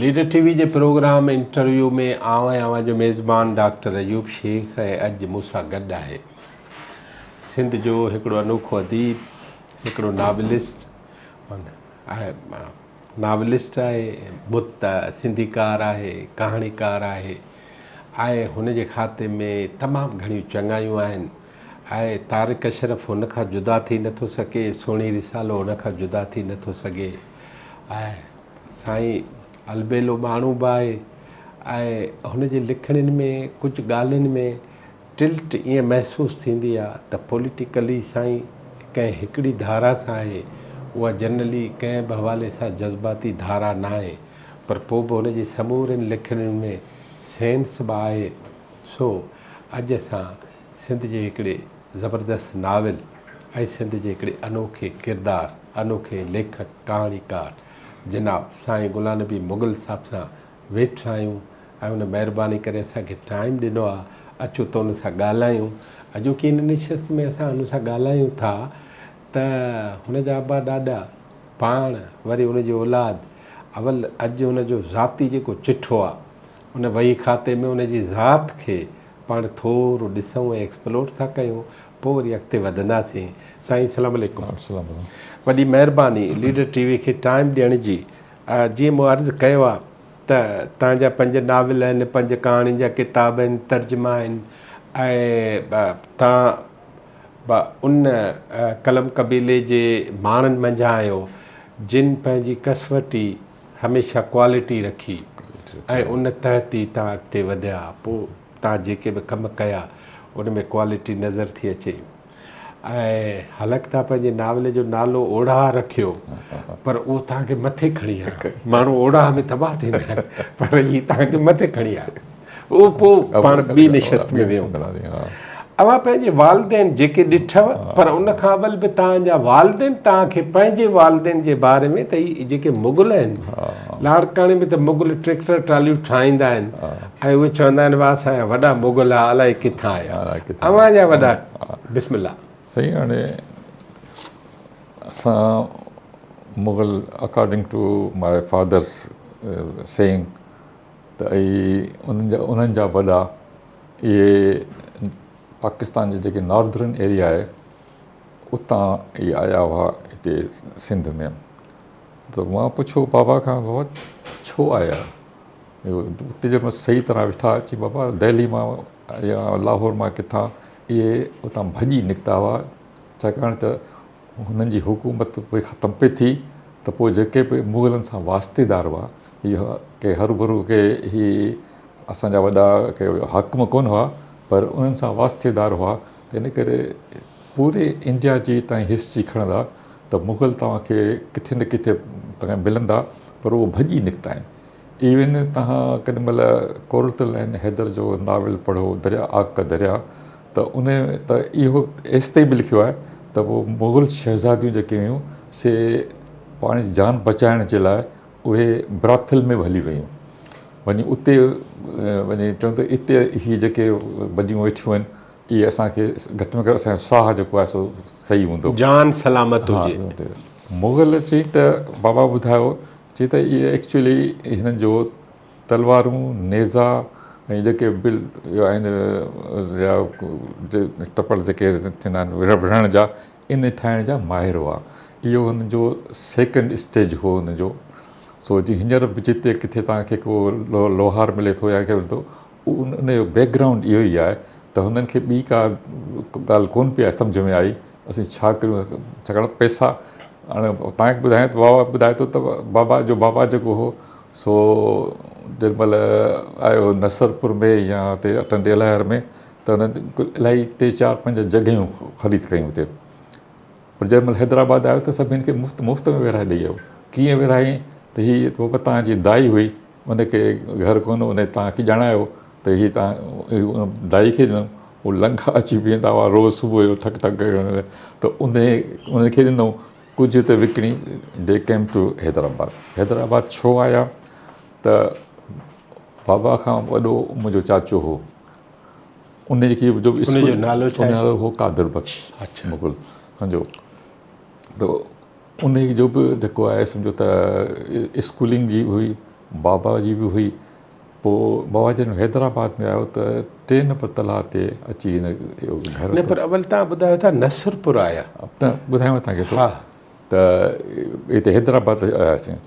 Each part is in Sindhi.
ليڊر ٽي وي جي پروگرام انٽرويو ۾ آئون ۽ اوهان جو ميزبان ڊاڪٽر ايوب شيخ ۽ اڄ مون سان گڏ آهي سنڌ جو هڪڙو انوکو اديب هڪڙو ناولسٽ ناولسٽ آهي مت سنڌيڪار آهي ڪهاڻيڪار آهي ۽ هن جي کاتي ۾ تمام گهڻيون چڱايون آهن ۽ طارق اشرف هن کان جدا ٿي نٿو سگهي سهڻي رسالو هن کان جدا ٿي نٿو سگهي ۽ سائين البيلو ماڻهو به آهي ۽ هن جي لکڻين ۾ ڪجهه ڳالهين ۾ ٽلٽ ائين محسوس ٿيندي آ ته پوليٽيڪلي سائين ڪنهن هڪڙي ڌارا سان آهي اها جنرلي ڪنهن به حوالي سان جذباتي ڌارا ناهي پر پوء به هن جي سمورين لکڻين ۾ سينس به آهي سو اڄ اسان سنڌ جي هڪڙي زبردست ناول ۽ سنڌ جي هڪڙي انوکي ڪردار، انوکي ليکڪ، ڪهاڻيڪار جناب سائين غلام نبي مغل صاحب سان ويٺا آهيون ۽ ان مهرباني ڪري اسان کي ٽائيم ڏنو آهي اچو ته ان سان ڳالهايون. اڄوڪي هن نشست ۾ اسان هن سان ڳالهايون ٿا ته هن جا ابا ڏاڏا پاڻ وري ان جي اولاد اول اڄ هن جو ذاتي جيڪو چٺو آهي ان وهي کاتي ۾ ان جي ذات کي پاڻ ٿورو ڏسون ۽ ايڪسپلور ٿا ڪيون پوء وري اڳتي وڌنداسين. سائين السلام عليڪم. السلام عليڪم. وڏي مهرباني ليڊر ٽي وي کي ٽائيم ڏيڻ جي. جيئن مون عرض ڪيو آ ته توهان جا پنج ناول آهن، پنج ڪهاڻين جا ڪتاب آهن، ترجما آهن ۽ توهان به ان قلم قبيلي جي ماڻهن منجهان آهيو جن پنهنجي ڪسوٽي هميشه ڪوالٽي رکي ۽ ان تحت ئي تان اڳتي وڌيا پوء تان جيڪي به ڪم ڪيا ان ۾ ڪوالٽي نظر ٿي اچي ۽ حالانڪ تان پنهنجي ناول جو نالو اوڙاهه رکيو پر اهو تان کي مٿي کڻي آيو ماڻهو اوڙاهه ۾ تباهه ٿيندا آهن پر هي تان کي مٿي کڻي آيو اهو پوء پاڻ ٻي نشست ۾ ويهون ٿا. اوهان پنهنجي والدين جيڪي ڏٺو پر ان کان اول به توهان جا والدين توهان کي پنهنجي والدين جي باري ۾ ته هي جيڪي مغل آهن لاڙڪاڻي ۾ ته مغل ٽريڪٽر ٽراليون ٺاهيندا آهن ۽ اهي چوندا آهن واهه اسان جا وڏا مغل ها الائي ڪٿان آيا اوهان جا وڏا بسم الله. سائين هاڻي اسان Mughal according to my father's saying ته اهي انهن جا انهن جا وڏا اهي پاڪستان جي جيڪي ناردرن ايريا آهي اتان اهي آيا هئا هتي سنڌ ۾ ته مان پڇيو بابا کان بابا ڇو آيا اتي جي صحيح طرح ويٺا چي بابا دهلي مان يا لاهور مان ڪٿان اهي اتان ڀڄي نڪتا هئا ڇاڪاڻ ته هنن جي حڪومت پوء ختم پئي ٿي ته پوء جيڪي به مغلن سان واسطيدار هئا، هي ڪي هروڀرو ڪي هي اسان جا وڏا ڪي حاڪم ڪونه هئا پر انهن سان واسطيدار هئا ته ان ڪري پوري انڊيا جي تائين هسٽري کڻندا ته مغل توهان کي ڪٿي نه ڪٿي توهان کي ملندا پر اهو ڀڄي نڪتا آهن. ايون توهان ڪيڏي مهل قرت العين حيدر جو ناول پڙهو دريا آگ ڪا دريا ته ان ته اهو ايستائين به لکيو آهي ته پوء مغل شهزاديون جيڪي هيون سي پنهنجي جان بچائڻ جي لاء اهي براٿل ۾ به هلي ويون وڃي اتي وڃي چون ته اتي هي جيڪي بديون ويٺيون آهن اهي اسان کي گهٽ ۾ گهٽ اسان جو ساهه جيڪو آهي سو صحيح هوندو. جان سلامت هجي. مغل چئي ته بابا ٻڌايو چي ته اهي ايڪچوئلي هنن جو تلوارون، نيزا ۽ جيڪي به آهن يا ٽپڙ جيڪي ٿيندا آهن وڙهڻ جا ان ٺاهڻ جا ماهر هئا. اهو هنن جو سيڪنڊ اسٽيج هو هنن جو. سو جي هينئر به جتي ڪٿي توهان کي ڪو لوهار ملي ٿو يا ڪي ٿو ان جو بيڪ گرائونڊ اهو ئي آهي ته هنن کي ٻي ڪا ڳالهه ڪونه پئي سمجهه ۾ آئي اسين ڇا ڪريون ڇاڪاڻ ته پئسا هاڻي توهان کي ٻڌايان ته بابا ٻڌائي ٿو ته بابا جو بابا جيڪو هو سو جنهن مهل آيو نصرپور ۾ يا هتي ٽنڊي الهيار ۾ ته هن الاهي ٽي چار پنج جڳهيون خريد ڪيون هتي پر جنهن مهل حيدرآباد آيو ته سڀني کي مفت مفت ۾ ورهائي ڏئي ويو ڪيئن ورهايائين ته هي بابا توهان جي دائي هئي ان کي گهر ڪونه ان توهان کي ڄاڻايو ته هي توهان دائي کي ڏنو هو لنگها اچي بيهندا هئا روز صبح جو ٺڪ ٺڪ ڪري ته ان ان کي ڏنو ڪجهه ته وڪڻي the came to Hyderabad Hyderabad ڇو آيا ته بابا کان وڏو منهنجو چاچو هو ان کي جو ان جو نالو ڇا نالو هو قادر بخش اچھا مغل سمجھو ته ان جو به جيڪو آهي سمجھو ته اسڪولنگ جي هئي بابا جي به هئي. پوء بابا جڏهن حيدرآباد ۾ آيو ته ٽي نمبر تلاء تي اچي هن اهو گهر نه پر اول توهان ٻڌايو ٿا نصرپور آيا. نه ٻڌايانو توهان کي ٿو ته هتي حيدرآباد آياسين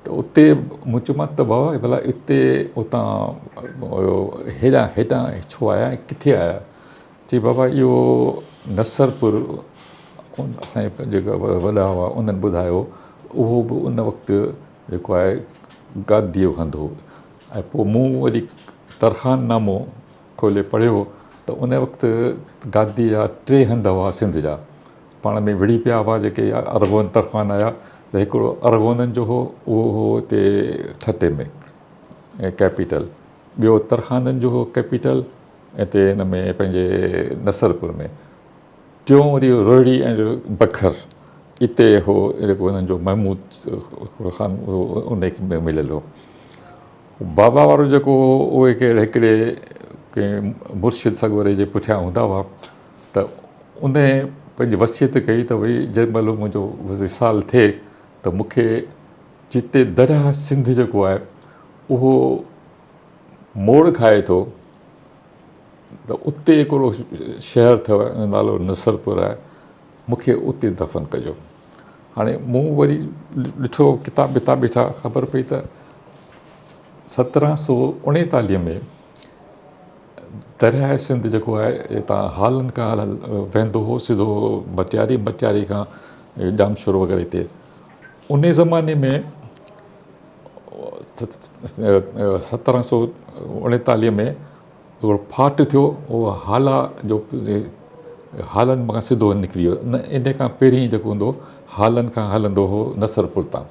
ته اتي مون چيومانس ته بابا ڀلا اتي اتان هيڏانهن هيڏانهن ڇو آيا ۽ ڪٿي آيا؟ چي بابا اهو نصرپور اسان جا جيڪا وڏا هئا انهن ٻڌايو اهو به ان وقت جيڪو آهي گاديء جو هنڌ هو ۽ پوء مون وري ترخان نامو کولي پڙهيو ته ان وقت گاديء جا ٽي هنڌ هئا سنڌ جا پاڻ ۾ وڙهي پيا هئا جيڪي ارغون ترخان آيا ته هڪڙو ارغونن جو هو اهو هو هتي ٺٽي ۾ ڪيپيٽل ٻيو ترخانن جو هو ڪيپيٽل هتي هن ۾ پنهنجي نصرپور ۾ ٽيون وري روهڙي ۽ بکر اتي هو جيڪو هنن جو محمود خان هو ان کي مليل هو. بابا وارو جيڪو هو اهي ڪهڙي هڪڙي ڪنهن مرشد سڳوري جي پٺيان هوندا هئا ته ان پنهنجي وصيت ڪئي ته ڀئي جنهن مهل منهنجو وصال ٿئي ته مون کي جتي درياهه سنڌ جيڪو آهي اهو موڙ کائي ٿو ته اتي هڪڙو شهر اٿو ان جو نالو نصرپور آهي مون کي اتي دفن ڪجو. هاڻي مون وري ڏٺو ڪتاب ٻتاب ڏٺا خبر پئي ته 1739 ۾ درياء سنڌ جيڪو آهي هتان هالن کان وهندو هو سڌو مٽياري مٽياري کان ڄامشورو وغيره هتي ان زماني ۾ 1739 ۾ هڪڙو ڦاٽ ٿيو اهو هالا جو هالن مان سڌو نڪري ويو نه ان کان پهرين جيڪو هوندو هالن کان هلندو هو نصرپور تان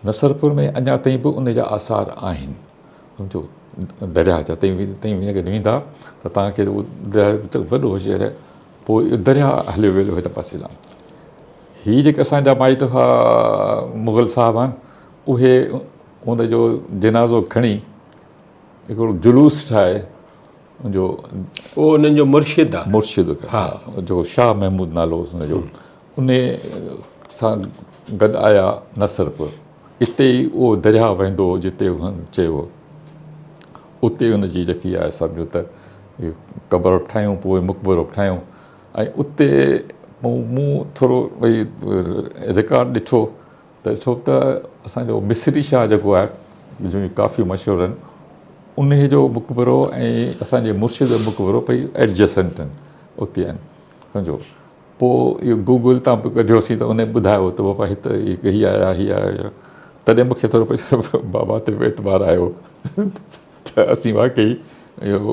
نصرپور ۾ اڃا تائين به ان جا آثار آهن سمجهو درياهه جا تائين تائين ويندا ته توهان کي درياهه وڏو هجي پوء درياهه هليو ويو هن پاسي ڏانهن هي جيڪي اسان جا مائٽ هئا مغل صاحبان اهي ان جو جنازو کڻي هڪڙو جلوس ٺاهي ان جو اهو انهن جو مرشد آ. مرشد ها جو شاهه محمود نالو هوس ان جو ان سان گڏ آيا نصرپور اتي ئي اهو درياهه وهندو هو جتي هنن چيو هو اتي ان جي جيڪي آهي سمجهو ته قبر ٺاهيون پوء مقبرو ٺاهيون ۽ اتي مون ٿورو ڀئي رڪارڊ ڏٺو ته ڇو ته اسان جو مصري شاهه جيڪو آهي جنهن جون ڪافي مشهور آهن انهي جو مقبرو ۽ اسان جي مرشد جو مقبرو پئي ايڊجسنٽ آهن اتي آهن سمجهو پوء اهو گوگل تان به ڪڍيوسين ته انهي ٻڌايو ته بابا هت هي آيا هي آيا تڏهن مونکي ٿورو بابا تي به اعتبار آيو ته اسين واقعي اهو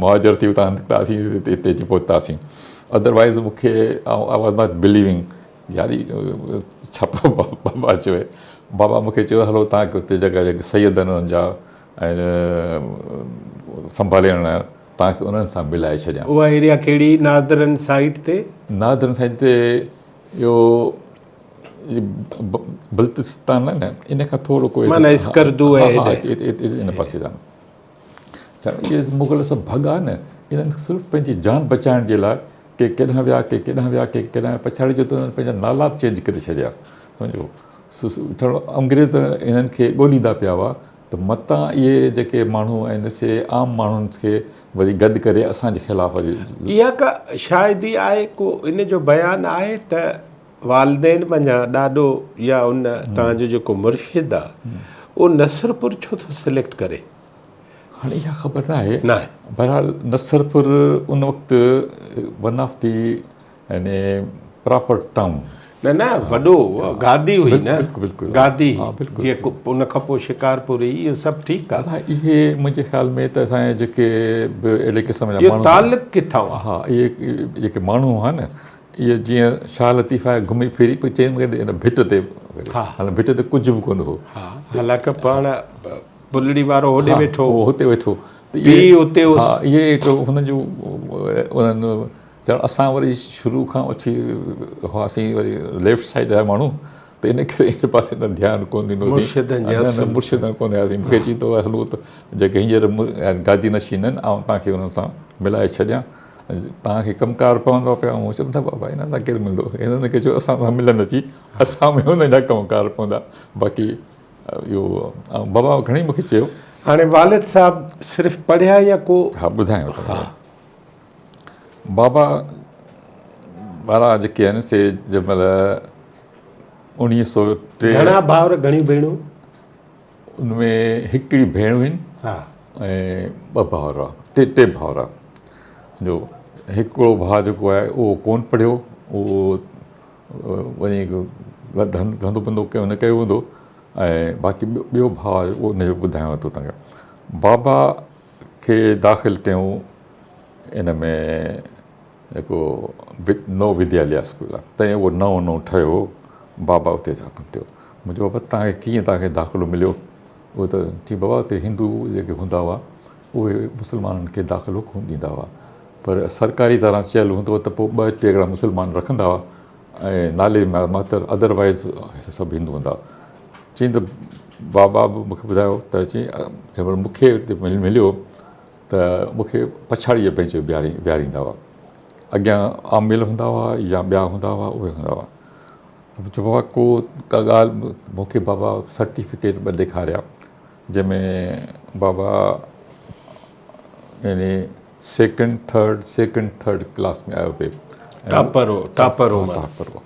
مهاجر ٿي اتان نڪتاسين هتي اچي پهتاسين ادروائز مونکي I was not believing يار ڇا پيو بابا چوي بابا مونکي چيو هلو توهان کي اتي جيڪا جيڪي سيد آهن انهن جا ۽ سنڀالي آڻڻا توهان کي انهن سان ملائي ڇڏيان. اها ايريا ڪهڙي نادرن سائيٽ تي؟ نادرن سائيٽ تي اهو بلتستان آهي نه ان کان ٿورو ڪو معنيٰ اسڪردو ۽ هيڏي ان پاسي ڏانهن. ڇا اهي مغل سڀ ڀڳا نه، انهن صرف پنهنجي جان بچائڻ جي لاء ڪي ڪيڏانهن ويا، ڪي ڪيڏانهن ويا، ڪي ڪيڏانهن ويا، پڇاڙي جو ته انهن پنهنجا نالا به چينج ڪري ڇڏيا. سمجهو انگريز انهن کي ڳوليندا پيا هئا ته متان اهي جيڪي ماڻهو آهن سي عام ماڻهن کي وري گڏ ڪري اسان جي خلاف وري. اها ڪا شاهدي آهي، ڪو ان جو بيان آهي ته والدين منجهان ڏاڏو يا ان توهان جو جيڪو مرشد آ اهو نصرپور ڇو ٿو سليڪٽ ڪري؟ هاڻي اها خبر ناهي ناهي بهرحال نصرپور ان وقت ون آف the يعني پراپر ٽائون نه نه وڏو گادي هئي نه بلڪل بلڪل گادي ها بلڪل جيئن ان کان پوء شڪارپور هئي اهو سڀ ٺيڪ آ اهي منهنجي خيال ۾ ته اسان جا جيڪي به اهڙي قسم جا ماڻهو تعلق ڪٿان آ ها اهي جيڪي ماڻهو هئا نه اهي جيئن شاهه لطيف آيو گهمي ڦري پوء چيائين مون کي هن ڀٽ تي هاڻي ڀٽ تي ڪجهه به ڪونه هو. ها حالانڪه پاڻ بلڙي وارو هوڏي ويٺو هو. هتي ويٺو پيء اتي هوس. ها اهي هڪ هن جون انهن چيو اسان وري شروع کان وٺي هئاسين وري ليفٽ سائيڊ جا ماڻهو ته ان ڪري ان پاسي نه ڌيان ڪونه ڏنوسين. مرشدن جي اصل. مرشدن ڪونه وياسين مون کي چئي ٿو هلو ته جيڪي هينئر گادي نشين آهن آئون توهان کي انهن سان ملائي ڇڏيان. توهان کي ڪم ڪار پوندو پيا مون چيو نه بابا هن سان ڪير ملندو هنن کي چيو اسان سان ملن اچي اسان ۾ هنن جا ڪم ڪار پوندا باقي اهو بابا گهڻي مون کي چيو. هاڻي والد صاحب صرف پڙهيا يا ڪو. ها ٻڌايان ٿو بابا وارا جيڪي آهن سي جنهن مهل 1903. گهڻا ڀائر گهڻيون ڀيڻون؟ ان ۾ هڪڙي ڀيڻ هئي ۽ ٻه ڀائر هئا ٽي ٽي ڀائر هئا جو هڪڙو ڀاء جيڪو آهي اهو ڪونه پڙهيو اهو وڃي ڌنڌو بندو ڪنهن هن ڪيو هوندو ۽ باقي ٻيو ڀاء آهي اهو ان جو ٻڌايانو ٿو توهان کي بابا کي داخل ڪيون ان ۾ جيڪو نو ودياليه اسڪول آهي تڏهن اهو نئون نئون ٺهيو هو بابا اتي داخل ٿيو مون چيو بابا توهان کي ڪيئن توهان کي داخلو مليو اهو ته چيائين بابا اتي هندو جيڪي هوندا هئا اهي مسلمانن کي داخلو ڪونه ڏيندا هئا پر سرڪاري طرح چيل هوندو هو ته پوء ٻه ٽي هڪڙا مسلمان رکندا هئا ۽ نالي ماتر ادروائز سڀ هندو هوندا هئا چيائين ته بابا به مونکي ٻڌايو ته چيائين جنهن مهل مونکي اتي مليو ته مونکي پڇاڙيء بينچ تي ويهاريندا هئا اڳيان عامل هوندا هئا يا ٻيا هوندا هئا اهي هوندا هئا ته مون چيو بابا ڪو ڪا ڳالهه مونکي بابا سرٽيفڪيٽ ٻه ڏيکاريا جنهن ۾ بابا يعني second third second third class ۾ آيو پئي ٽاپر هو ٽاپر هو ٽاپر هو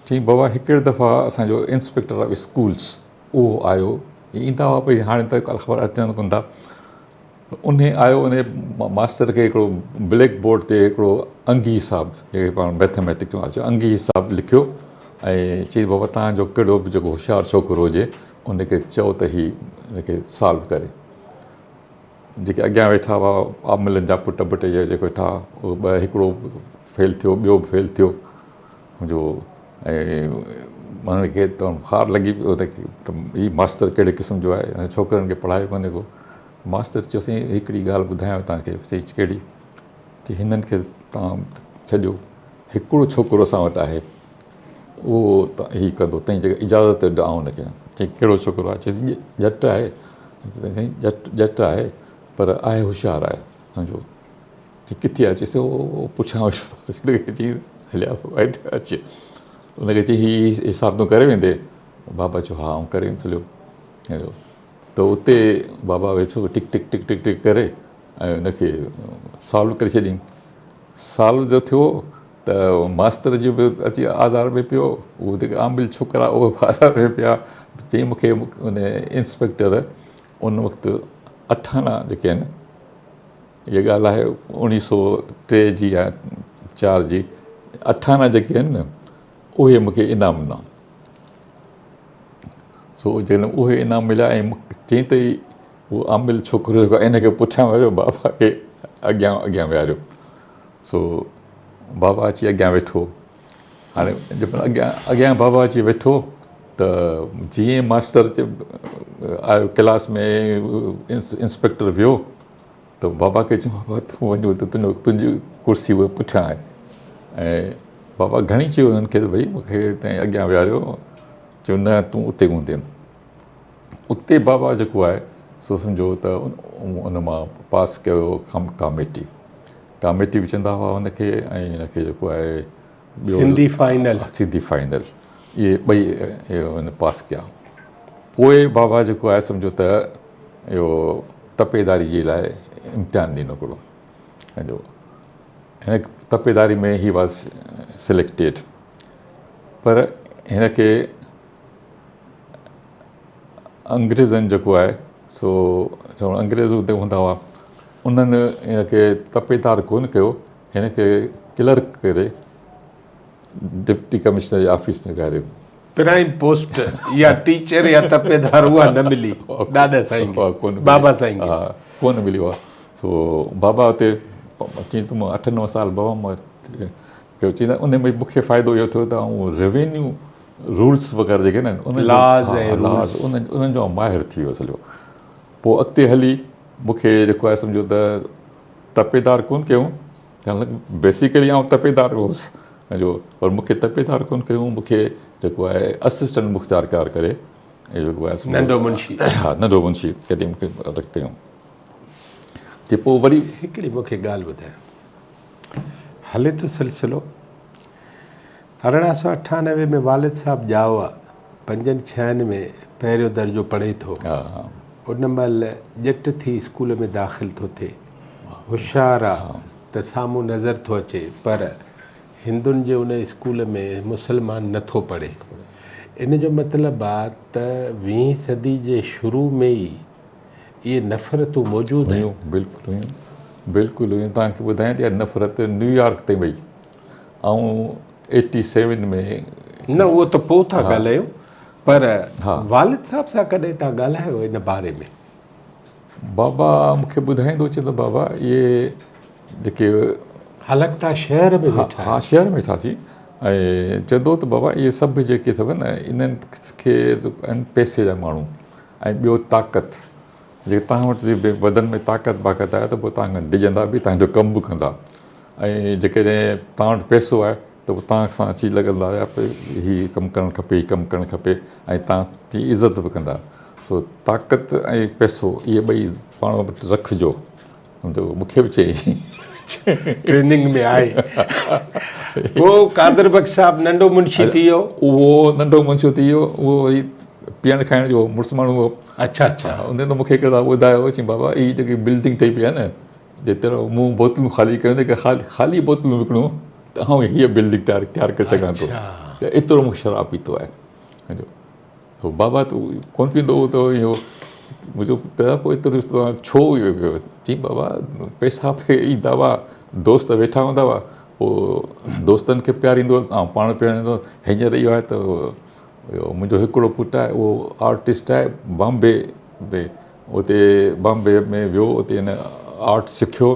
چيائين بابا هڪڙي دفعا اسانجو انسپيڪٽر آف اسڪولس اهو آيو ايندا هئا پئي هاڻي ته خبر اچن ڪونه ٿا ته انهي آيو انهي ماستر کي هڪڙو بليڪ بورڊ تي هڪڙو انگي حساب جيڪي پاڻ ميٿميٽڪس ۾ اچي انگي حساب لکيو ۽ چئي بابا تان جو ڪهڙو به جيڪو هوشيار ڇوڪرو هجي ان کي چئو ته هي ان کي سالو ڪري جيڪي اڳيان ويٺا هئا عاملن جا پٽ بٽ اهي جيڪي ويٺا هئا اهي ٻه هڪڙو فيل ٿيو ٻيو به فيل ٿيو جو ۽ انهن کي ته خار لڳي پيو ته هي ماستر ڪهڙي قسم جو آهي ۽ ڇوڪرن کي پڙهايو ڪونهي ڪو ماستر چيو سائين هڪڙي ڳالهه ٻڌايانو توهان کي چئي ڪهڙي چئي هنن کي توهان ڇڏيو هڪڙو ڇوڪرو اسان وٽ آهي اهو هي ڪندو تنهن جي اجازت ڏيو آئون هن کي چئي ڪهڙو ڇوڪرو آهي چئي ڄٽ آهي سائين ڄٽ ڄٽ آهي پر آهي هوشيار آهي سمجهو چئي ڪٿي آهي چئي اهو پٺيان ويٺو اٿو چئي هليا اچ ان کي چئي هي حساب تون ڪري ويندي بابا چيو ها آئون ڪري ويندس هليو ته اتي بابا ويٺو ٽڪ ٽڪ ٽڪ ٽڪ ٽڪ ڪري ۽ ان کي سالو ڪري ڇڏيائين سالو جو ٿيو ته ماستر جي به اچي آزار ۾ پيو اهي جيڪي عامل ڇوڪرا اهي به آزار ۾ پيا چيائين مون کي ان انسپيڪٽر ان وقت اٺانا جيڪي آهن هيء ڳالهه آهي اوڻيهه سو ٽي جي يا چار جي اٺانا جيڪي آهن نه اهي مون کي انعام ڏنا سو جڏهن اهي انعام مليا ۽ چيائين ته هو عامل ڇوڪرو جيڪو آهي ان کي پٺيان ويهاريو بابا کي اڳيان اڳيان ويهاريو سو بابا اچي اڳيان ويٺو. هاڻي جيڪڏهن اڳيان اڳيان بابا اچي ويٺو ته جيئن ماستر آيو ڪلاس ۾ انسپيڪٽر ويو ته بابا کي چيو بابا تون وڃ اتي تنهنجو تنهنجي ڪرسي اها پٺيان آهي ۽ بابا گهڻي چيو هنن کي ته ڀئي مون کي تنهن اڳيان ويهاريو چيو نه تون اتي هوندين اتي بابا جيڪو آهي سو سمجهو ته ان مان پاس ڪيو ڪاميٽي ڪاميٽي به چوندا هئا ان کي ۽ ان کي جيڪو آهي ٻيو سنڌي فائنل سنڌي فائنل اهي ٻئي هن پاس ڪيا پوء بابا جيڪو آهي سمجهو ته اهو تپيداري جي لاء امتحان ڏنو هڪڙو سمجهو هن تپيداري ۾ he was selected پر هن کي انگريزن جيڪو آهي سو چوڻ انگريز اتي هوندا هئا انهن هن کي تپيدار ڪونه ڪيو هن کي ڪلرڪ ڪري ڊپٽي ڪمشنر جي آفيس ۾ ويهاريو. پرائم پوسٽ يا ٽيچر يا تپيدار اها نه ملي ڏاڏا سائين کي بابا سائين کي. ها ڪونه ملي اها سو بابا اتي چيائين ته مان اٺ نو سال بابا مان ڪيو چيائين ته ان ۾ مون کي فائدو اهو ٿيو ته آئون روينيو رولس وغيره جيڪي آهن انهن لاز ۽ رولس انهن جو آئون ماهر ٿي ويس هليو پوء اڳتي هلي مون کي جيڪو آهي سمجهو ته تپيدار ڪونه ڪيون بيسيڪلي آئون تپيدار هوس جو پر مون کي تپيدار ڪونه ڪيون مون کي جيڪو آهي اسسٽنٽ مختيارڪار ڪري جيڪو آهي ننڍو منشي ها ننڍو منشي ڪري مون کي ڪيون تي پوء وري هڪڙي مون کي ڳالهه ٻڌايو هلي ٿو سلسلو 1898 ۾ والد صاحب ڄائو آ. پنجن ڇهن ۾ پهريون درجو پڙهي ٿو. ان مهل ڄٽ ٿي اسڪول ۾ داخل ٿو ٿئي. هوشيار آ ته سامهون نظر ٿو اچي پر هندن جي ان اسڪول ۾ مسلمان نه ٿو پڙهي. ان جو مطلب آ ته ويهين صدي جي شروع ۾ ئي اهي نفرتون موجود هيون. بلڪل هيون بلڪل هيون. توهان کي ٻڌايان ته اها نفرت نيويارڪ تائين وئي. آئون ايٽي سيون ۾. نه اهو ته پوء ٿا ڳالهايون پر والد صاحب سان ڪڏهن توهان ڳالهايو ان باري ۾؟ بابا مون کي ٻڌائيندو چوندو بابا اهي جيڪي. حالانڪ توهان شهر ۾ ويٺا آهيو. ها شهر ۾ ويٺاسين ۽ چوندو ته بابا اهي سڀ جيڪي اٿو نه انهن کي آهن پئسي جا ماڻهو ۽ ٻيو طاقت جي توهان وٽ جي بدن ۾ طاقت باقت آهي ته پوء توهان کان ڊڄندا به توهان جو ڪم به ڪندا ۽ جيڪڏهن توهان وٽ پئسو آهي ته پوء توهان سان اچي لڳندا يا هي ڪم ڪرڻ کپي هي ڪم ڪرڻ کپي ۽ توهان جي عزت به ڪندا سو طاقت ۽ پئسو اهي ٻئي پاڻ وٽ رکجو سمجهو مون کي به چيائين. ٽريننگ ۾ آهي. پوء قادر بخش صاحب ننڍو منشي ٿي ويو. اهو ننڍو منشي ٿي ويو اهو وري پيئڻ کائڻ جو مڙس ماڻهو هو. اڇا اڇا. ان ته مون کي هڪ دفعو ٻڌايو چيائين بابا هي جيڪي بلڊنگ ٺهي پئي آهي نه جيترو مون بوتلون خالي ڪيون جيڪي خالي بوتلون وڪڻو ته آئون هيء بلڊنگ تيار تيار ڪري سگهان ٿو ته ايترو مون شراب پيتو آهي سمجهو هو بابا تون ڪونه پيئندو هو ته اهو منهنجو پيدا پوء ايترو ڇو اهو ڪيو چئي بابا پئسا پئي ايندا هئا دوست ويٺا هوندا هئا پوء دوستن کي پياريندو هوس ۽ پاڻ پياريندو هوس هينئر اهو آهي ته منهنجو هڪڙو پٽ آهي اهو آرٽسٽ آهي بامبي ۾ اتي بامبي ۾ ويو اتي هن آرٽ سکيو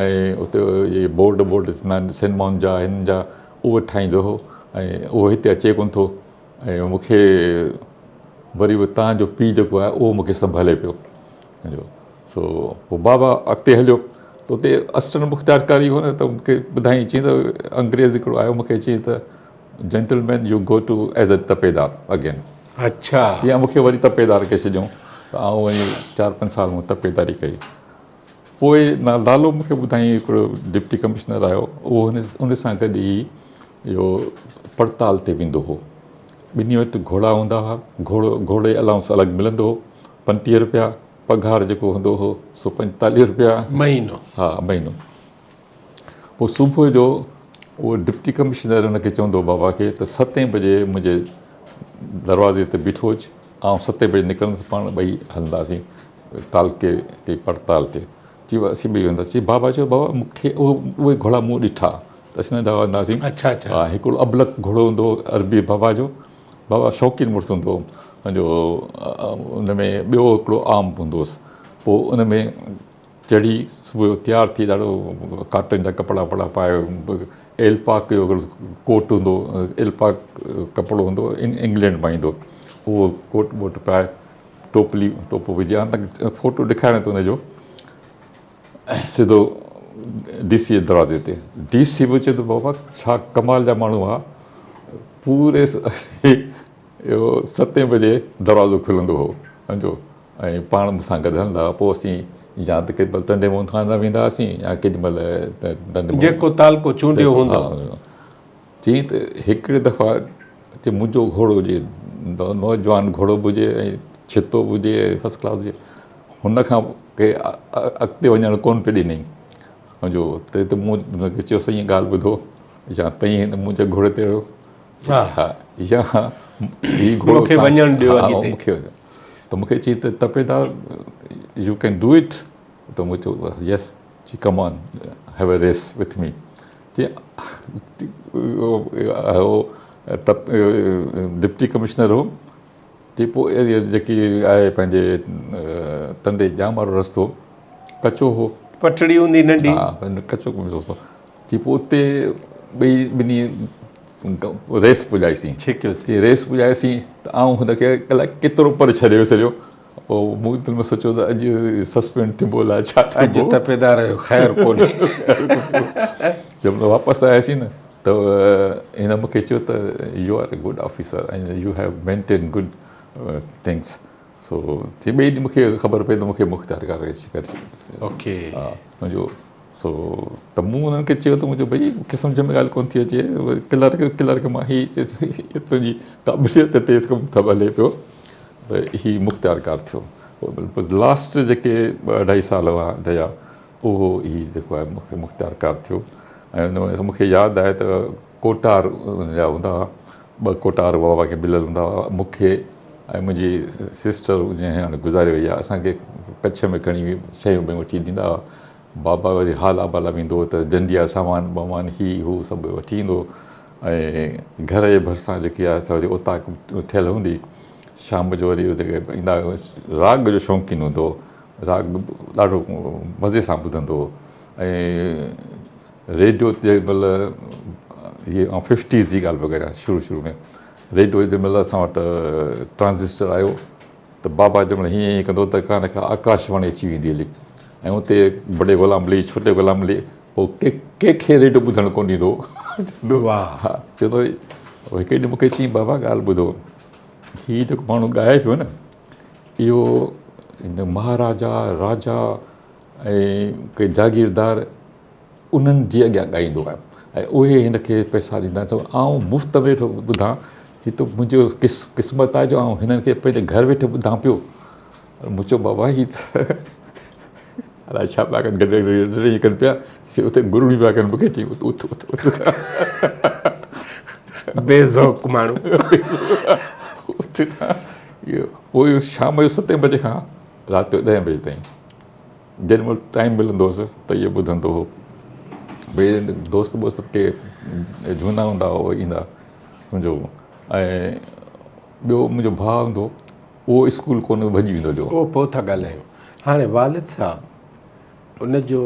۽ اتي اهي بورڊ بورڊ ٿيندا آهن سئنيمائن جا هن جا اهو ٺاهيندو هو ۽ اهو هتي اچي ڪونه ٿو ۽ مون کي وري به تان جو پيء جيڪو آهي اهو مون کي سنڀالي پيو سمجهو سو پوء بابا اڳتي هليو ته اتي اسٽنٽ مختيارڪاري هو نه ته مون کي ٻڌائين چيائين ته انگريز هڪڙو آيو مون کي چيائين ته gentleman you go to as a تپيدار اگين اڇا چيائين مون کي وري تپيدار ڪري ڇڏيائون ته آئون وڃي چار پنج سال مون تپيداري ڪئي پوء لالو مون کي ٻڌايائين هڪڙو ڊپٽي ڪمشنر آيو اهو ان سان گڏ ئي اهو پڙتال تي ويندو هو. ٻنهي وٽ گهوڙا هوندا هئا. گهوڙو گهوڙي الائونس الڳ ملندو هو 35 روپيا پگهار جيڪو هوندو هو سو 45 روپيا مهينو. ها مهينو. پوء صبح جو اهو ڊپٽي ڪمشنر هن کي چوندو هو بابا کي ته ستين بجي منهنجي دروازي تي بيٺو هج آئون ستين بجي نڪرندس پاڻ ٻئي هلنداسين تعلقي تي پڙتال تي. چي اسين ٻئي وينداسين. چي بابا چيو بابا مون کي اهي گهوڙا مون ڏٺا ته اسين ننڍا هونداسين. اڇا اڇا. ها هڪڙو ابلق گهوڙو هوندو هو عربي بابا جو. بابا شوقين مڙس هوندو هو جو ان ۾ ٻيو هڪڙو عام هوندو هوس. پوء ان ۾ چڙهي صبح جو تيار ٿي ڏاڍو ڪاٽن جا ڪپڙا وپڙا پائي ايلپاڪ جو هڪڙو ڪوٽ هوندو هو ايلپاڪ ڪپڙو هوندو هو انگلينڊ مان ايندو هو اهو ڪوٽ ووٽ پائي ٽوپلي ٽوپو وجهي هاڻ تک فوٽو ڏيکاريان ٿو ان جو سڌو ڊي سي جي دروازي تي ڊي سي به چئي ٿو بابا ڇا ڪمال جا ماڻهو هئا پوري اهو ستين بجي دروازو کلندو هو سمجهو ۽ پاڻ مون سان گڏ هلندا هئا پوء اسين يا ته ڪيڏي مهل ٽنڊي محمد خان ڏانهن ويندا هئاسين يا ڪيڏي مهل ٽنڊي محمد جيڪو تعلقو چونڊيو هوندو. چيائين ته هڪڙي دفعا چي منهنجو گهوڙو هجي نوجوان گهوڙو به هجي ۽ ڇتو به هجي ۽ فرسٽ ڪلاس هجي هن کان ڪي اڳتي وڃڻ ڪونه پئي ڏنائين سمجهو ته مون هن کي چيو سائين ڳالهه ٻڌو يا تئين منهنجي گهوڙي تي ويو ها يا هي گهوڙو مون کي وڃڻ ڏيو اڳتي مون کي ته مون کي چيائين ته تپيدار يو can do it ته مون چيو يس چي come on have a race with me چي هو ڊپٽي ڪمشنر هو چي پوء جيڪي آهي پنهنجي ٽنڊي ڄام وارو رستو ڪچو هو پٽڙي هوندي ننڍي ها ڪچو رستو چي پوء اتي ٻئي ٻنهي ريس پڄائيسين ڇڪيوسين ريس پڄائيسين ته آئون هن کي الائي ڪيترو پري ڇڏي ويس هليو پوء مون دل ۾ سوچيو ته اڄ سسپينڊ ٿيبو الائي ڇا ٿيبو. اڄ تپيدار جو خير ڪونهي. جنهن مهل واپس آياسين نه ته هن مون کي چيو ته you are a good officer ۽ you have maintain good things so ٻئي ڏينهن مون کي خبر پئي ته مون کي مختيارڪار ڪري اوڪي ها منهنجو سو ته مون انهن کي چيو ته مون چيو ڀئي مون کي سمجهه ۾ ڳالهه ڪونه ٿي اچي ڪلرڪ ڪلرڪ مان هي تنهنجي قابليت تي ڪم ٿو هلي پيو ته هي مختيارڪار ٿيو لاسٽ جيڪي ٻه اڍائي سال هئا جا اهو هي جيڪو آهي مختيارڪار ٿيو ۽ ان ۾ مون کي ياد آهي ته ڪوٽار ان جا هوندا هئا ٻه ڪوٽار بابا کي مليل هوندا هئا مون کي ۽ منهنجي سسٽر جنهن هاڻي گذاري وئي آهي اسان کي ڪڇ ۾ کڻي شيون بيون وٺي ڏيندا هئا بابا وري هالا بالا ويندو هو ته جنڊي جا سامان ٻامان هي هو سڀ وٺي ايندو هو ۽ گهر جي ڀرسان جيڪي آهي سا وري اوطاق ٺهيل هوندي شام جو وري اتي ايندا راڳ جو شوقين هوندو هو راڳ ڏاڍو مزي سان ٻڌندو هو ۽ ريڊيو تي مطلب هي آئون ففٽيز جي ڳالهه پيو ڪريان شروع شروع ۾ ريڊيو جنهن مهل اسان وٽ ٽرانزسٽر آيو ته بابا جنهن مهل هيئن هيئن ڪندو ته ڪا نه ڪا آڪاش واڻي اچي ويندي هلي ۽ اتي بڙي غلام علي ڇوٽي غلام علي پوء ڪنهن کي ريڊيو ٻڌڻ ڪونه ڏيندو هو چوندو ها چوندو هڪ ڏينهن مون کي چيائين بابا ڳالهه ٻڌو هي جيڪو ماڻهو ڳائي پيو نه اهو هن مهاراجا راجا ۽ ڪي جاگيردار انهن جي اڳيان ڳائيندو آهي ۽ اهي هن کي پئسا ڏيندا آهن آئون مفت ۾ ويٺو ٻڌان هي ته منهنجو قسمت آهي جو آئون هنن کي پنهنجي گهر ويٺي ٻڌان پيو مون چيو بابا هي ته الائي ڇا پيا ڪن گڏ ڪن پيا اتي گرڙي پيا ڪن مون کي چئي اٿ اٿ اٿ بي ذوق ماڻهو اٿ پوء شام جو ستين بجي کان رات جو ڏهين بجي تائين جيڏي مهل ٽائيم ملندو هوس ته اهو ٻڌندو هو. ڀئي دوست ٻوست ڪي جهونا هوندا هئا اهي ايندا سمجهو ۽ ٻيو منهنجو ڀاء هوندو هو اهو اسڪول ڪونه ڀڄي ويندو هليو. اهو پوء ٿا ڳالهايون. هاڻي والد صاحب ان جو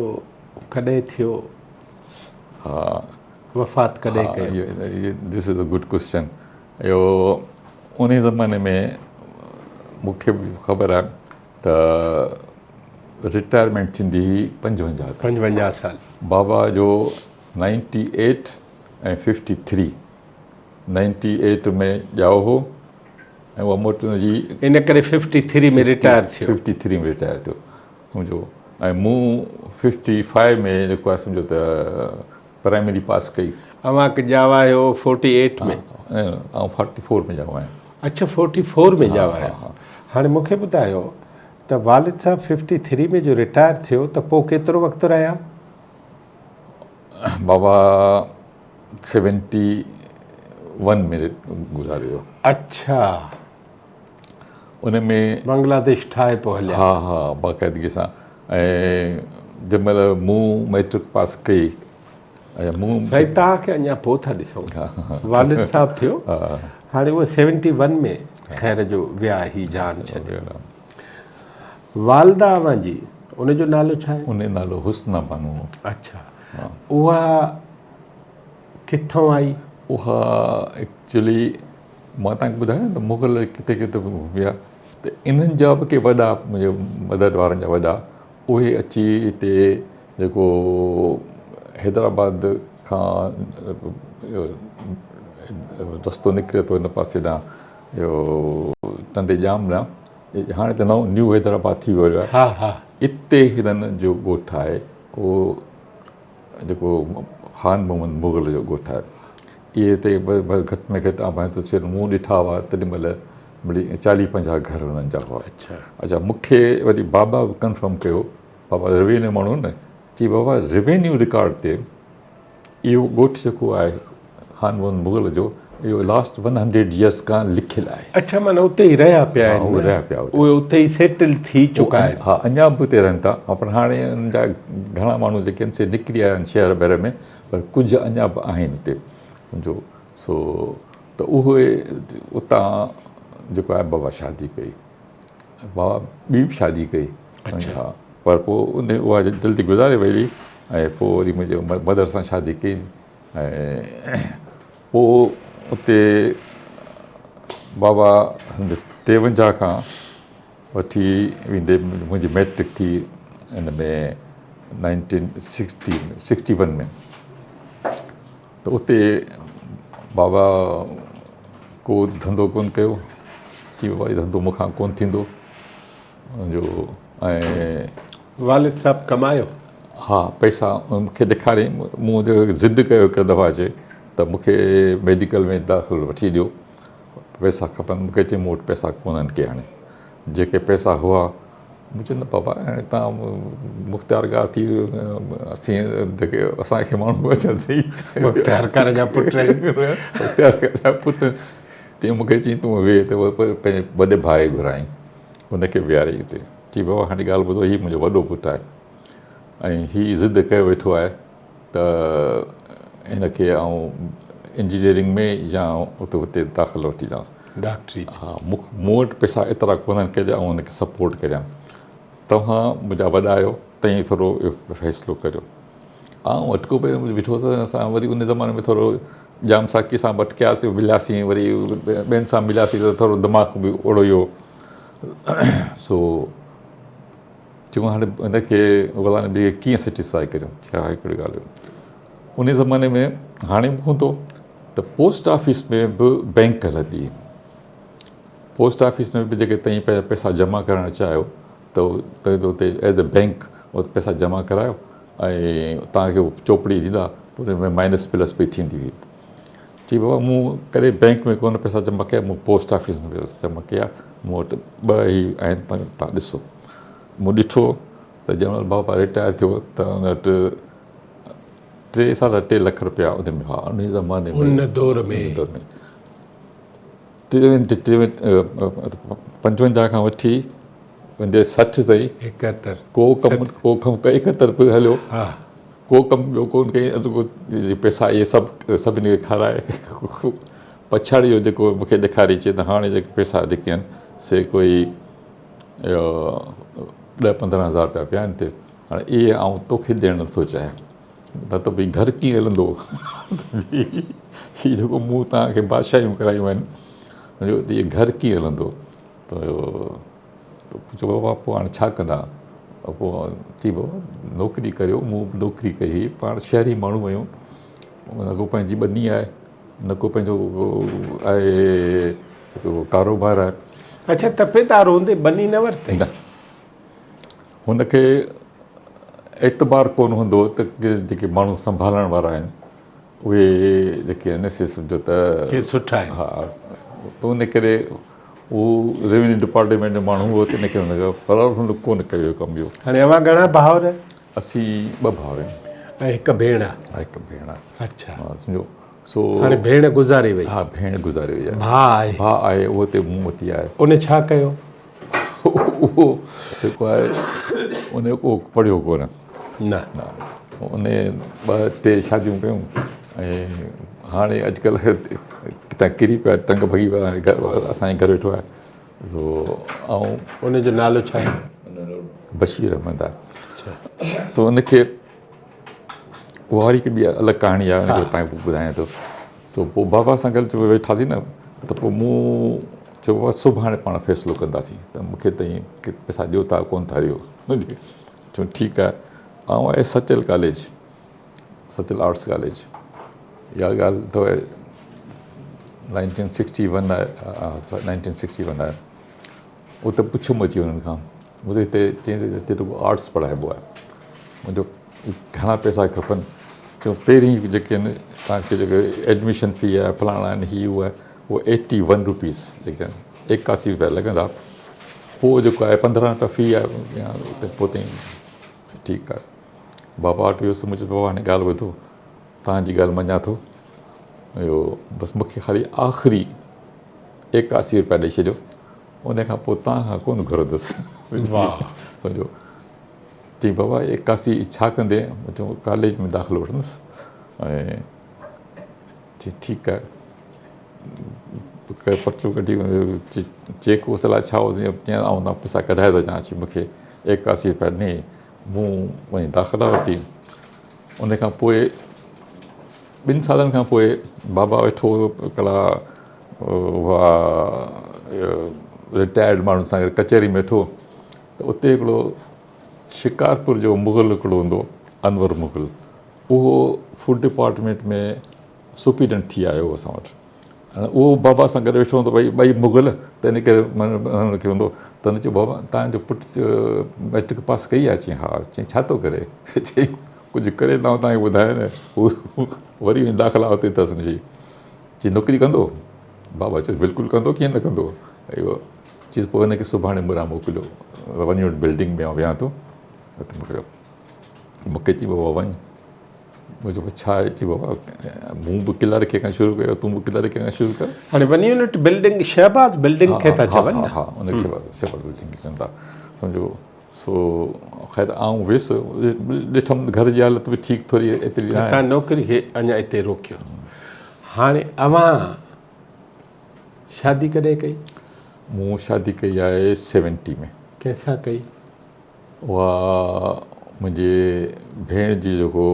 ڪڏهن ٿيو؟ ها. وفات ڪڏهن ڪيو؟ This is a good question. اهو انهي زماني ۾ مون کي به خبر آهي ته رٽائرمينٽ ٿيندي هئي 55 تائين. 55 سال. بابا جو ninety eight ۽ fifty three, ninety eight ۾ ڄائو هو ۽ اها موٽ ان جي. ان ڪري ففٽي ٿري ۾ رٽائر ٿيو. ففٽي ٿري ۾ رٽائر ٿيو سمجهو ۽ مون ففٽي فائيو ۾ جيڪو آهي سمجهو ته پرائمري پاس ڪئي. اوهان ڪ ڄاوا آهيو فورٽي ايٽ ۾؟ آئون فورٽي فور ۾ ڄائو آهيان. اڇا فورٽي فور ۾ ڄاوا آهيو. هاڻي مون کي ٻڌايو ته والد صاحب ففٽي ٿري ۾ جو رٽائر ٿيو ته پوء ڪيترو وقت رهيا؟ بابا سيونٽي ون ۾ گذاري ويو. اڇا. ان ۾. بنگلاديش ٺاهي پوء هليا. ها ها باقاعدگي سان ۽ جنهن مهل مون مئٽرڪ پاس ڪئي ۽ مون. سائين توهان کي اڃا پوء ٿا ڏسون. والد صاحب ٿيو هاڻي اهي سيونٽي ون ۾ خير جو ويا هي جهان ڇڏي. والده اوهان جي ان جو نالو ڇا آهي؟ ان جو نالو حسنا بانو هو. اڇا اها ڪٿان آئي؟ اها ايڪچولي مان توهان کي ٻڌايو نه ته مغل ڪٿي ڪٿي ويا ته انهن جا به ڪي وڏا منهنجي مدر وارن جا وڏا اهي اچي هتي جيڪو حيدرآباد کان رستو نڪري ٿو هن پاسي ڏانهن اهو ٽنڊي ڄام ڏانهن هاڻي ته نئون نيو حيدرآباد ٿي ويو آهي اتي هنن جو ڳوٺ آهي اهو جيڪو خان محمد مغل جو ڳوٺ آهي. اهي هتي گهٽ ۾ گهٽ آئون ڀانئين ٿو چئي مون ڏٺا هئا تيڏي مهل مڙئي چاليهه پنجاهه گهر هنن جا هئا. اڇا مون کي وري بابا به ڪنفرم ڪيو بابا روينيو ماڻهو نه چي بابا روينيو رڪارڊ تي اهو ڳوٺ جيڪو آهي خان محمد مغل جو اهو لاسٽ ون هنڊريڊ يرس کان لکيل آهي. اڇا معنيٰ اتي ئي رهيا پيا آهن ها اهي رهيا پيا اتي. اهي اتي ئي سيٽل ٿي چڪا آهن. ها اڃا به اتي رهن ٿا پر هاڻي انهن جا گهڻا ماڻهو جيڪي آهن سي نڪري آيا آهن شهر بهر ۾ پر ڪجهه اڃا به آهن اتي سمجهو سو ته اهي اتان جيڪو آهي بابا شادي ڪئي بابا ٻي به شادي ڪئي اڇا پر پوء ان اها جلدي گذاري وئي ۽ پوء وري منهنجي مدر سان شادي ڪئي ۽ پوء اتي بابا سمجهه ٽيونجاهه کان وٺي ويندي منهنجي مئٽرڪ ٿي ان ۾ نائنٽين سڪسٽي سڪسٽي ون ۾ ته اتي بابا ڪو ڌنڌو ڪونه ڪيو چي بابا هي ڌنڌو مون کان ڪونه ٿيندو جو ۽ والد صاحب ڪمايو؟ ها پئسا مون کي ڏيکاريائين مون ضد ڪيو هڪ دفعا اچي ته مون کي ميڊيڪل ۾ داخلو وٺي ڏيو پئسا کپن مون کي چيائين مون وٽ پئسا ڪونهن ڪي هاڻي جيڪي پئسا هئا مون چيو نه بابا هاڻي تان مختيارڪار ٿي اسين جيڪي اسانکي ماڻهو اچن ٿي مختيارڪار جا پٽ مختيارڪار جا پٽ تيئن مون کي چيائين تون ويهه ته پنهنجي وڏي ڀاء کي گهرايائين ان کي ويهاريائين اتي چي بابا هاڻي ڳالهه ٻڌو هي منهنجو وڏو پٽ آهي ۽ هي ضد ڪيو ويٺو آهي ته هن کي آئون انجنيئرنگ ۾ يا اتي هتي داخلو وٺي ڏيانس. ڊاڪٽري. ها مون وٽ پئسا ايترا ڪونهن ڪي جو آئون هن کي سپورٽ ڪريان. توهان منهنجا وڏا آهيو تئين ٿورو اهو فيصلو ڪريو. آئون اٽڪو پيو ويٺو هوس اسان وري ان زماني ۾ ٿورو ڄام ساقي سان به اٽڪياسين ملياسين وري ٻين سان ملياسين ته ٿورو دماغ به اوڙو ئي هو سو چيو هاڻي هن کي غلام نبي کي ڪيئن سيٽسفائي ڪريون ڇا هڪڙي ڳالهه ان زماني ۾ هاڻي به هوندو ته پوسٽ آفيس ۾ به بينڪ هلندي هئي پوسٽ آفيس ۾ به جيڪي تئين پنهنجا پئسا جمع ڪرائڻ چاهيو ته اتي ايز اي بينڪ پئسا جمع ڪرايو ۽ توهان کي چوپڙي ڏيندا ان ۾ مائنس پلس پئي ٿيندي هئي چي بابا مون ڪڏهن بينڪ ۾ ڪونه پئسا جمع ڪيا مون پوسٽ آفيس ۾ پئسا جمع ڪيا مون وٽ ٻه هي آهن تان ڏسو مون ڏٺو ته جنهن مهل بابا رٽائر ٿيو ته ان وٽ ٽي ساڍا ٽي لک روپيا ان ۾ هئا ان زماني ۾ ان دور ۾ دور ۾ 55 کان وٺي ويندي 60 تائين 71 ڪو ڪم ڪو ڪم 71 به هليو ها ڪو ڪم ٻيو ڪونه ڪيائين اڌ پئسا اهي سڀ سڀني کي کارائي پڇاڙي جو جيڪو مون کي ڏيکاري چي ته هاڻي جيڪي پئسا جيڪي آهن سي ڪوئي ڏهه 15 هزار روپيا پيا آهن هتي هاڻي اهي آئون توکي ڏيڻ نٿو چاهيان نه ته ڀئي گهر ڪيئن هلندو هي جيڪو مون توهان کي بادشاهيون ڪرايون آهن اهي گهر ڪيئن هلندو ته چيو بابا پوء هاڻي ڇا ڪندا؟ پوء چئي بابا نوڪري ڪريو مون به نوڪري ڪئي هئي پاڻ شهري ماڻهو آهيون نه ڪو پنهنجي ٻني آهي نه ڪو پنهنجو آهي ڪاروبار آهي. اڇا تپيدار هوندي ٻني نه ورتئي؟ نه هن کي اعتبار ڪونه هوندو هو ته جيڪي ماڻهو سنڀالڻ وارا آهن اهي جيڪي آهن سي سمجهو ته ڪي سٺا آهن. ها ته ان ڪري هو روينيو ڊپارٽمينٽ جو ماڻهو هو تنهن ڪري هن کي پر هن ڪونه ڪيو اهو ڪم اهو. هاڻي اوهان گهڻا ڀائر؟ اسين ٻه ڀائر آهيون. ۽ هڪ ڀيڻ آهي. ها هڪ ڀيڻ آهي. اڇا. ها سمجهو سو. هاڻي ڀيڻ گذاري وئي. ها ڀيڻ گذاري وئي آهي. ڀاء آهي. ڀاء آهي اهو هتي مون وٽ ئي آهي. ان ڇا ڪيو؟ اهو جيڪو آهي ان ڪو پڙهيو ڪونه. نه. نه ان ٻه ٽي شاديون ڪيون ۽ هاڻي اڄڪلهه ڪٿان ڪري پيا ٽنگ ڀڳي پيا هاڻي گهر اسان جي گهر ويٺو آهي سو آئون ان جو نالو ڇا آهي؟ ان جو بشير احمد آهي. اڇا. ته ان کي اها وري هڪ ٻي الڳ ڪهاڻي آهي ان کي تان کي ٻڌايان ٿو. سو پوء بابا سان گڏ ويٺاسين نه ته پوء مون چيو بابا سڀاڻي پاڻ فيصلو ڪنداسين ته مون کي تئين پئسا ڏيو ٿا ڪونه ٿا ڏيو. چيو ٺيڪ آهي. آئون آيس Sachal college, Sachal arts college. اها ڳالهه اٿو 1961 آهي 1961 آهي. اتي پڇيم اچي انهن کان مون چيو هتي چيائين ته هتي رڳو آرٽس پڙهائبو آهي. مون چيو گهڻا پئسا کپن؟ چيو پهرين جيڪي آهن توهان کي جيڪي ايڊميشن في آهي فلاڻا آهن هي هو آهي اهو ايٽي ون روپيز جيڪي آهن 81 روپيا لڳندا. پوء جيڪو آهي 15 روپيا في آهي پوء تائين ٺيڪ آهي. بابا وٽ ويس مون چيو بابا هاڻي ڳالهه ٻڌو توهان جي ڳالهه مڃان ٿو اهو بس مون کي خالي آخري 81 روپيا ڏئي ڇڏيو ان کان پوء توهان کان ڪونه گهرندس. سمجهو چيائين بابا 81 ڇا ڪندين؟ مون چيو ڪاليج ۾ داخلو وٺندس ۽ چيائين ٺيڪ آهي. پرچو ڪڍي چيڪ هوس الائي ڇا هوس چيائين آئون تان پئسا ڪڍائي ٿو اچان اچي مون کي 81 روپيا ڏني مون وڃي داخلا ورتي ان کان پوء ٻن سالن کان پوء بابا ويٺو هو هڪڙا هئا رٽائرڊ ماڻهن سان گڏ ڪچهري ۾ ويٺو ته اتي هڪڙو شڪارپور جو مغل هڪڙو هوندو انور مغل اهو فوڊ ڊپارٽمينٽ ۾ سپريڊنٽ ٿي آيو هو اسان وٽ هاڻي اهو بابا سان گڏ ويٺو هوندو ڀئي ٻئي مغل ته ان ڪري هن کي هوندو ته هن چيو بابا تان جو پٽ ميٽرڪ پاس ڪئي آهي چيائين ها چيائين ڇا ٿو ڪري چيائين ڪجهه ڪري ته آئون تان کي ٻڌايان نه هو وري وڃي داخلا اتي اٿس هن جي چيائين نوڪري ڪندو بابا چيو بلڪل ڪندو ڪيئن نه ڪندو اهو چيس پوء هن کي سڀاڻي مون ڏانهن موڪليو ون يونٽ بلڊنگ ۾ آئون ويهان ٿو اتي موڪليو مون کي چيائين بابا وڃ مون چيو ڇا آهي؟ چي بابا مون به ڪلارڪي کان شروع ڪيو تون به ڪلارڪي کان شروع ڪر. هاڻي one unit building Shahbaz building کي ٿا چون نه؟ ها ها ان کي شهباز بلڊنگ کي چون ٿا سمجهو سو خير آئون ويس ڏٺم گهر جي حالت به ٺيڪ ٿوري ايتري ناهي. تان نوڪري کي اڃا اتي روڪيو. هاڻي اوهان شادي ڪڏهن ڪئي؟ مون شادي ڪئي آهي سيونٽي ۾. ڪنهن سان ڪئي؟ اها منهنجي ڀيڻ جي جيڪو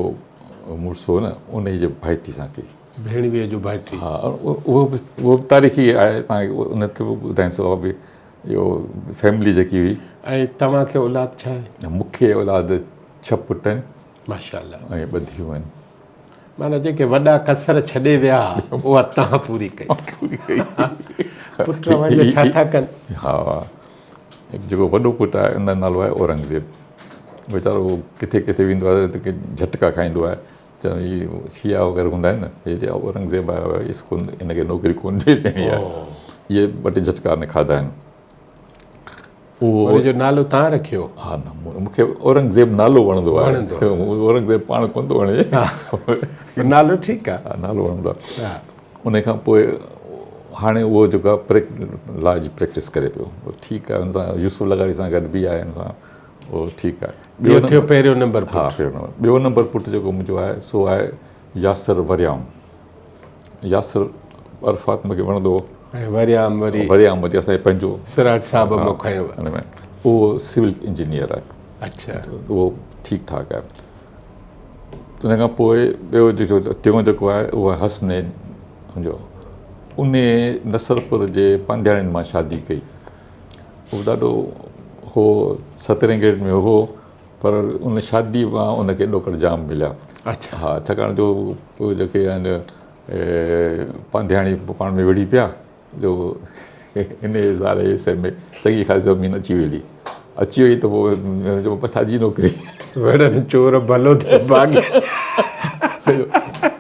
مڙس هو نه انهي جي ڀائٽي سان ڪئي. ڀيڻويء جو ڀائٽي. ها اهو به اهو به تاريخي آهي توهان کي ان تي به ٻڌائيندس اها به اهو فيملي جيڪي هئي. ۽ توهان کي اولاد ڇا آهي؟ مون کي اولاد ڇهه پٽ آهن. ماشاء الله. ۽ ٻه ڌيئون آهن. معنيٰ جيڪي وڏا ڪسر ڇڏي ويا اها توهان پوري ڪئي. پوري ڪئي. پٽ اوهان جا ڇا ٿا ڪن؟ ها جيڪو وڏو پٽ آهي ان جو نالو آهي اورنگزيب. ويچارو ڪٿي ڪٿي ويندو آهي ته جهٽڪا کائيندو آهي. چون هي شيعا وغيره هوندا آهن نه هي چي اورنگزيب آيو آهي اس ڪو هن کي نوڪري ڪونه ڏيڻي آهي. اهي ٻه ٽي جهٽڪا هن کاڌا آهن. اهو ان جو نالو تان رکيو؟ ها نه مون کي اورنگزيب نالو وڻندو آهي. اورنگزيب پاڻ ڪونه ٿو وڻي. نالو ٺيڪ آهي. ها نالو وڻندو آهي. ان کان پوء هاڻي اهو جيڪو آهي لا جي پريڪٽس ڪري پيو. ٺيڪ آهي ان سان يوسف لغاري سان گڏ به آهي ان سان اهو ٺيڪ آهي. ٻيو ٿيو پهريون نمبر پٽ. ها پهريون نمبر. ٻيو نمبر پٽ جيڪو منهنجو آهي سو آهي ياسر وريام. ياسر عرفات مون کي وڻندو هو. ۽ وريام وري. وريام وري اسان جي پنهنجو. سراج صاحب مان کنيو. ان ۾ اهو سول انجنيئر آهي. اڇا. اهو ٺيڪ ٺاڪ آهي. ان کان پوء ٻيو جيڪو ٽيون جيڪو آهي اهو آهي حسنين سمجهو ان نصرپور جي پانڌياڻين مان شادي ڪئي. اهو ڏاڍو هو سترهين گريڊ ۾ هو. پر ان شادي مان ان کي ڏوڪڙ جام مليا. اڇا. ها ڇاڪاڻ جو پوء جيڪي آهن پانڌياڻي پاڻ ۾ وڙهي پيا جو ان زال جي حصي ۾ چڱي خاصي زمين اچي وئي اچي وئي ته پوء چيو بس ڇا جي نوڪري. وڙهن چور ڀلو ٿيو ڀاڳي.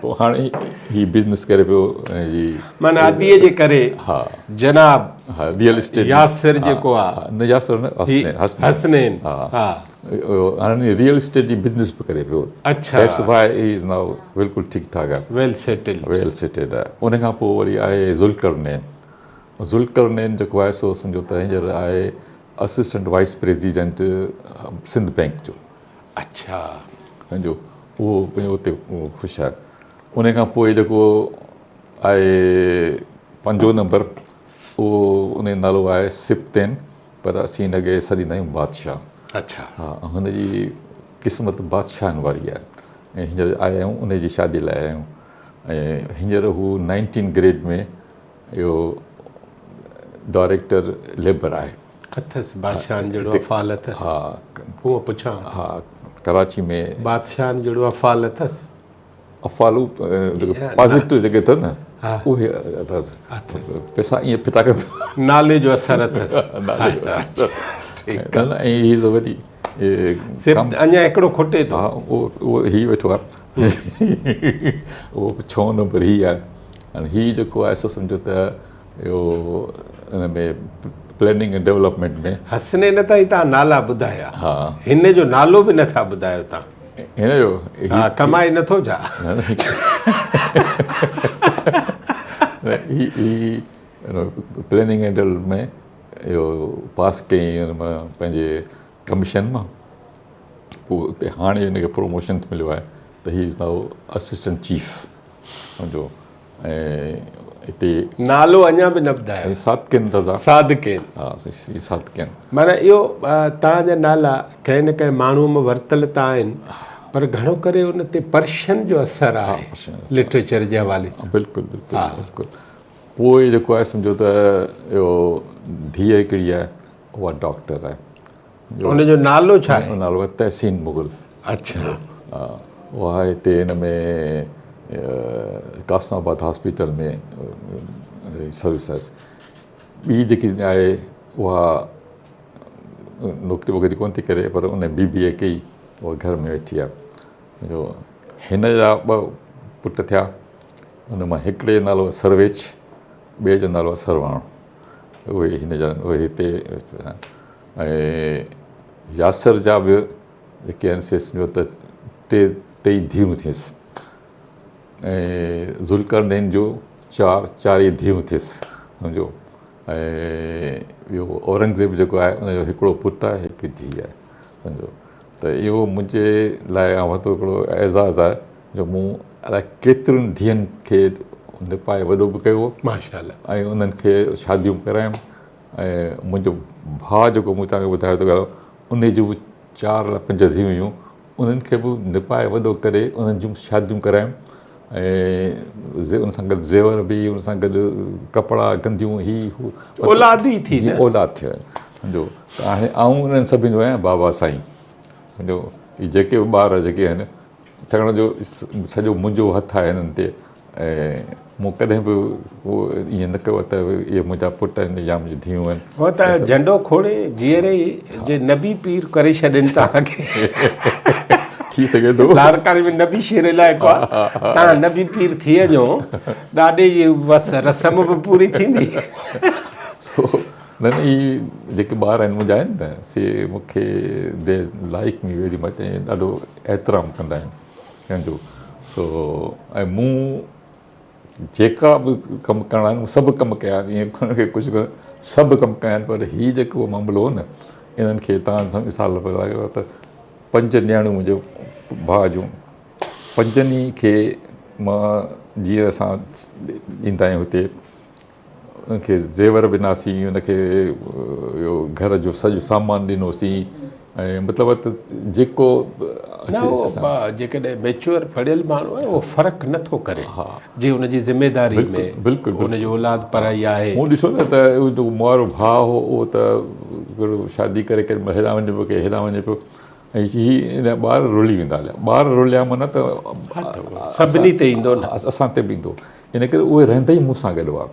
پوء هاڻي هي بزنس ڪري پيو جي. معنيٰ اديء جي ڪري ها. جناب ها ريئل اسٽيٽ ياسر جيڪو آ نه ياسر نه حسنين حسنين ها هاڻي ريئل اسٽيٽ جي بزنس به ڪري پيو. اڇا that's why he از نائو بلڪل ٺيڪ ٺاڪ آ ويل سيٽلڊ ويل سيٽلڊ آ. ان کان پوء وري آهي ذوالقرنين. ذوالقرنين جيڪو آهي سو سمجهو ته هينئر آهي assistant vice president Sindh bank جو. اڇا سمجهو اهو پنهنجو اتي خوش آهي. ان کان پوء جيڪو آهي پنجون نمبر اهو ان جو نالو آهي سبطين پر اسين هن کي سڏيندا آهيون بادشاهه. اڇا. ها هن جي قسمت بادشاهن واري آهي ۽ هينئر آيا آهيون ان جي شادي لاء آيا آهيون ۽ هينئر هو نائنٽين گريڊ ۾ اهو ڊائريڪٽر ليبر آهي. اٿس بادشاهن جهڙو افعال اٿس. ها. هونء پڇان. ها ڪراچي ۾. بادشاهن جهڙو افعال اٿس. افعالو پازيٽو جيڪي اٿس نه اهي اٿس پئسا ائين ڦٽا ڪندو نالي جو اثر اٿس نالي جو اثر ٺيڪ نه ۽ هي ته وري اڃا هڪڙو کٽي ٿو ها اهو هي ويٺو آهي اهو ڇهون نمبر هي آهي هاڻي هي جيڪو آهي سو سمجهو ته اهو ان ۾ پلاننگ ۽ ڊولپمينٽ ۾. حسنين تائين توهان نالا ٻڌايا هن جو نالو به نٿا ٻڌايو توهان. هن جو ها ڪمائي نٿو ڇا؟ نه هي هي پلاننگ ۽ ڊولپمينٽ ۾ اهو پاس ڪيائين ان مان پنهنجي ڪميشن مان پوء اتي هاڻي هن کي پروموشن مليو آهي ته he is now assistant chief سمجهو ۽ هتي نالو اڃا به نه ٻڌايو. صادقين رضا. صادقين. ها صادقين. معنيٰ اهو توهان جا نالا ڪنهن نه ڪنهن ماڻهوء مان ورتل ته آهن پر گهڻو ڪري ان تي پرشن جو اثر آهي لٽريچر جي حوالي سان. بلڪل بلڪل بلڪل پوء جيڪو آهي سمجهو ته اهو ڌيء هڪڙي آهي اها ڊاڪٽر آهي. ان جو نالو ڇا آهي؟ نالو آهي تحسين مغل. اڇا. اها هتي هن ۾ قاسم آباد هاسپيٽل ۾ سروس آهيس. ٻي جيڪي آهي اها نوڪري ووڪري ڪونه ٿي ڪري پر ان بي بي اي ڪئي اها گهر ۾ ويٺي آهي. جو هن جا ٻه پٽ ٿيا ان مان هڪڙي جو نالو سرويچ ٻئي جو نالو سرواڻ اهي هن جا اهي هتي ۽ ياسر جا به جيڪي آهن سي سمجهو ته ٽي ٽئي ڌيئرون ٿيس ۽ ذوالقرنين جو چار چار ئي ڌيئرون ٿيس سمجهو ۽ ٻيو اورنگزيب جيڪو آهي ان جو هڪڙو پٽ آهي هڪ ڌيء آهي سمجهو ته اهو منهنجي لاء وڏو هڪڙو اعزاز آهي جو مون الائي ڪيترين ڌيئن کي نپائي وڏو به ڪيو ماشاء الله ۽ انهن کي شاديون به ڪرايم ۽ منهنجو ڀاء جيڪو مون توهان کي ٻڌايو ته ان جون به چار الائي پنج ڌيئون هيون انهن کي به نپائي وڏو ڪري انهن جون شاديون ڪرايم ۽ ان سان گڏ زيور به ان سان گڏ ڪپڙا گنديون هي هو اولاد ئي ٿي نه اولاد ٿيو سمجهو ته هاڻي آئون انهن سڀني جو آهيان بابا سائين سمجهو هي جيڪي به ٻار جيڪي آهن ڇاڪاڻ جو سڄو منهنجو هٿ آهي هنن تي ۽ مون ڪڏهن به ائين نه ڪيو ته اهي منهنجا پٽ آهن يا منهنجون ڌيئون آهن. هونء ته جهنڊو کوڙي جيئري ئي جي نبي پير ڪري ڇڏين توهان کي. ٿي سگهي ٿو. لاڙڪاڻي ۾ نبي شير علائقو آهي. توهان نبي پير ٿي وڃو ڏاڏي جي بس رسم به پوري ٿيندي. سو نه نه هي جيڪي ٻار آهن منهنجا آهن نه سي مون کي the like me very much ۽ ڏاڍو احترام ڪندا آهن. ڪنهن جو سو ۽ مون جيڪا به ڪم ڪرڻا آهن سڀ ڪم ڪيا آهن ائين ڪونه ڪي ڪجهه ڪونه سڀ ڪم ڪيا آهن پر هي جيڪو معاملو هو نه انهن کي تان سان مثال لڳو ته پنج نياڻيون منهنجو ڀاء جون پنجن ئي کي مان جيئن اسان ڏيندا آهيون هتي ان کي زيور به ڏناسين ان کي اهو گهر جو سڄو سامان ڏنوسين ۽ مطلب ته جيڪو نه اهو جيڪڏهن ميچوئر پڙهيل ماڻهو آهي اهو فرق نه ٿو ڪري جي ان جي ذميداري ۾ بلڪل ان جو اولاد پرائي آهي مون ڏٺو نه ته اهو جيڪو مون وارو ڀاء هو اهو ته هڪڙو شادي ڪري ڪري هيڏانهن وڃي پيو ڪي هيڏانهن وڃي پيو ۽ هي ان ٻار رلي ويندا هليا ٻار رليا معنيٰ ته سڀني تي ايندو نه اسان تي به ايندو ان ڪري اهي رهندا ئي مون سان گڏ هئا.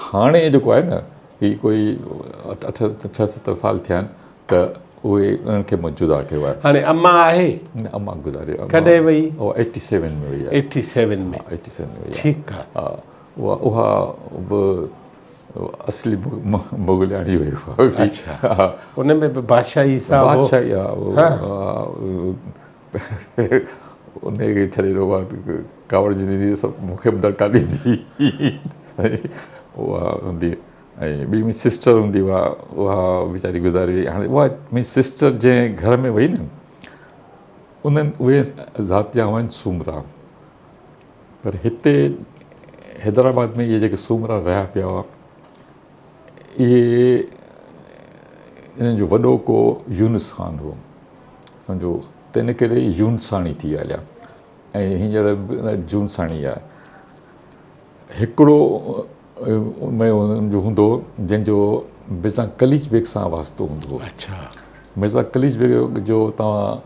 هاڻي جيڪو آهي نه هي ڪوئي اٺ ڇهه ست سال ٿيا آهن ته اهي انهن کي مون جدا ڪيو آهي. هاڻي اما آهي؟ نه اما گذاري وئي. ڪڏهن وئي؟ اها ايٽي سيون ۾ وئي آهي. Eighty seven ۾. ايٽي سيون ۾ وئي آهي. ٺيڪ آهي. ها اها اها به اصلي مغلياڻي هئي اها به. اڇا ان ۾ به بادشاهي حساب هو. بادشاهي ها. انهيء کي ڇڏي ڏنو مان ڪاوڙجندي هئي سڀ مون کي به دڙڪا ڏيندي هئي اها هوندي ۽ ٻي منهنجي سسٽر هوندي اها اها ويچاري گذاري وئي هاڻي اها منهنجي سسٽر جنهن گهر ۾ وئي نه انهن اهي ذات جا هئا سومرا پر هتي حيدرآباد ۾ اهي جيڪي سومرا رهيا پيا هئا اهي انهن جو وڏو ڪو يونس خان هو سمجهو تنهن ڪري يونساڻي ٿي هليا ۽ هينئر به جونساڻي آهي هڪڙو ۾ انهن جو هوندو هو جنهن جو مرزا قليچ بيگ سان واسطو هوندو هو اڇا مرزا قليچ بيگ جو توهان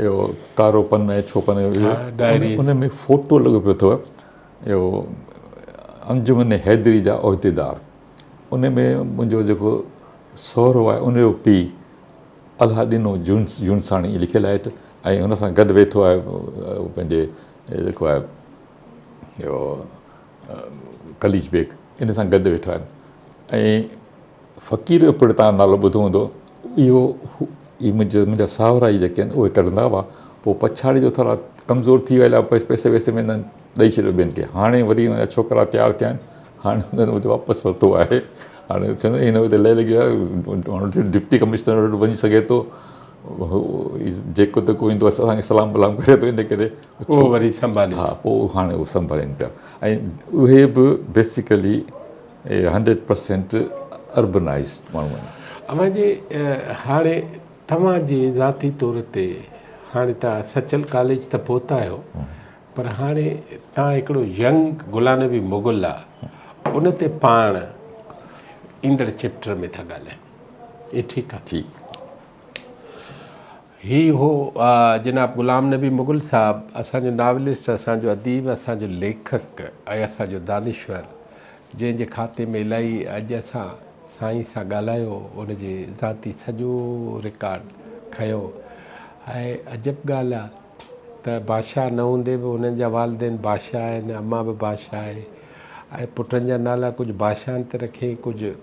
اهو ڪارو پن ۽ اڇو پن ان ۾ فوٽو لڳو پيو اٿو اهو انجمن حيدري جا عهديدار ان ۾ منهنجو جيڪو سهرو آهي ان جو پيء الهه ڏنو جونساڻي لکيل آهي هيٺ ۽ هن سان گڏ ويٺو آهي پنهنجي جيڪو آهي اهو قليچ بيگ ان سان گڏ ويٺو آهي ۽ فقير جو پڻ توهان نالو ٻڌو هوندو اهو هي منهنجو منهنجا ساهورا ئي جيڪي آهن اهي ڪڍندا هئا پوء پڇاڙي جو ٿورا ڪمزور ٿي ويا پئسي وئسي ۾ هنن ڏئي ڇڏيو ٻين کي هاڻي وري هن جا ڇوڪرا تيار ٿيا آهن هاڻي هنن اتي واپس ورتو آهي هاڻي چوندو هن اتي لئي لڳي آهي ماڻهو ڊپٽي ڪمشنر وٽ وڃي سگهي ٿو جيڪو تيڪو ايندو اسان کي سلام ولام ڪري ٿو ان ڪري اهو وري سنڀالي ها پوء هاڻي اهو سنڀالين پيا ۽ اهي به بيسيڪلي هنڊريڊ پرسينٽ اربنائزڊ ماڻهو آهن. اوهان جي هاڻي توهان جي ذاتي طور تي هاڻي توهان سچل ڪاليج ته پهتا آهيو پر هاڻي توهان هڪڙو ينگ غلام نبي مغل آ ان تي پاڻ ايندڙ چيپٽر ۾ ٿا ڳالهايون اي ٺيڪ آ. ٺيڪ. هي هو جناب غلام نبي مغل صاحب اسان جو ناولسٽ اسان جو اديب اسان جو ليکڪ ۽ اسان جو دانشور. جنهن جي کاتي ۾ الائي اڄ اسان سائين سان ڳالهايو ان جي ذاتي سڄو رڪارڊ کنيو ۽ عجب ڳالهه آ ته بادشاهه نه هوندي به هنن جا والدين بادشاهه آهن، امان به بادشاهه آهي ۽ پٽن جا نالا ڪجهه بادشاهن تي رکين ڪجهه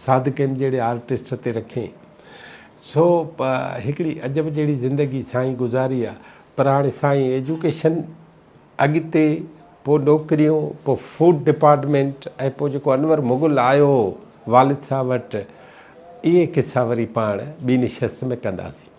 صادقين جهڙي آرٽسٽ تي رکين. سو هڪڙي عجب جهڙي زندگي سائين گذاري آ پر هاڻي سائين ايجوڪيشن اڳتي پوء نوڪريون پوء فوڊ ڊپارٽمينٽ ۽ پوء جيڪو انور مغل آيو هو والد صاحب وٽ اهي قصا وري پاڻ ٻي نشست ۾ ڪنداسين.